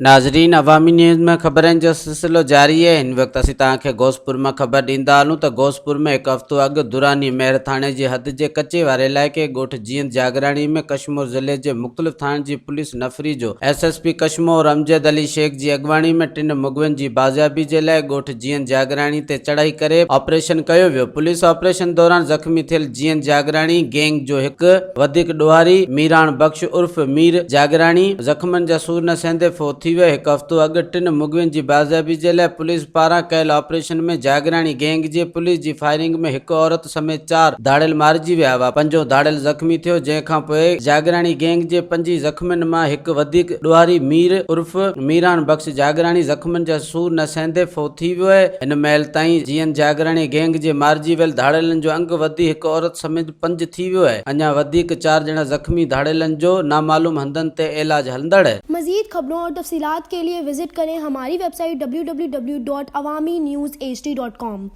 ناظرين عوامي نيوز ۾ خبرن جو سلسلو جاري آهي هن وقت اسين توهان کي غوثپور مان خبر ڏيندا هلون ته غوثپور ۾ هڪ هفتو اڳ دراني مهر ٿاڻي جي حد جي ڪچي واري علائقي ڳوٺ جيئند جاگراڻي ۾ ڪشمور ضلعي جي مختلف ٿاڻن جي پوليس نفري جو S S P Kashmore Amjad Ali Shaikh جي اڳواڻي ۾ ٽن مغوين جي بازيابي جي لاء ڳوٺ جيئند جاگراڻي تي چڙهائي ڪري آپريشن ڪيو ويو پوليس آپريشن دوران زخمي ٿيل جيئند جاگراڻي گينگ جو هڪ وڌيڪ ڏوهاري ميراڻ بخش عرف مير جاگيراڻي زخمن جا سور نه سهندي فوت ٿي ويو. هڪ هفتو اڳ ٽن مغوين جي بازيابي جي لاء پوليس پاران ڪيل آپريشن ۾ جاگيراڻي گينگ جي پوليس جي فائرنگ ۾ هڪ عورت سميت چار ڌاڙيل مارجي ويا هئا، پنجون ڌاڙيل زخمي ٿيو، جنهن کان پوء جاگيراڻي گينگ جي پنجين زخمين مان هڪ وڌيڪ ڏوهاري مير عرف ميران بخش جاگيراڻي زخمن جا سور نه سهندي فوت ٿي ويو آهي. هن مهل تائين جيئن جاگيراڻي گينگ جي مارجي ويل ڌاڙيلن جو انگ وڌي هڪ عورت سميت پنج ٿي ويو آهي، اڃا وڌيڪ چار ڄڻا زخمي ڌاڙيلن جو نامعلوم هنڌن تي علاج هلندڙ. مزيد خبرون اور تفصيلات ڪي لئي وزٽ ڪرين هماري website W W W dot Awami news H D dot com.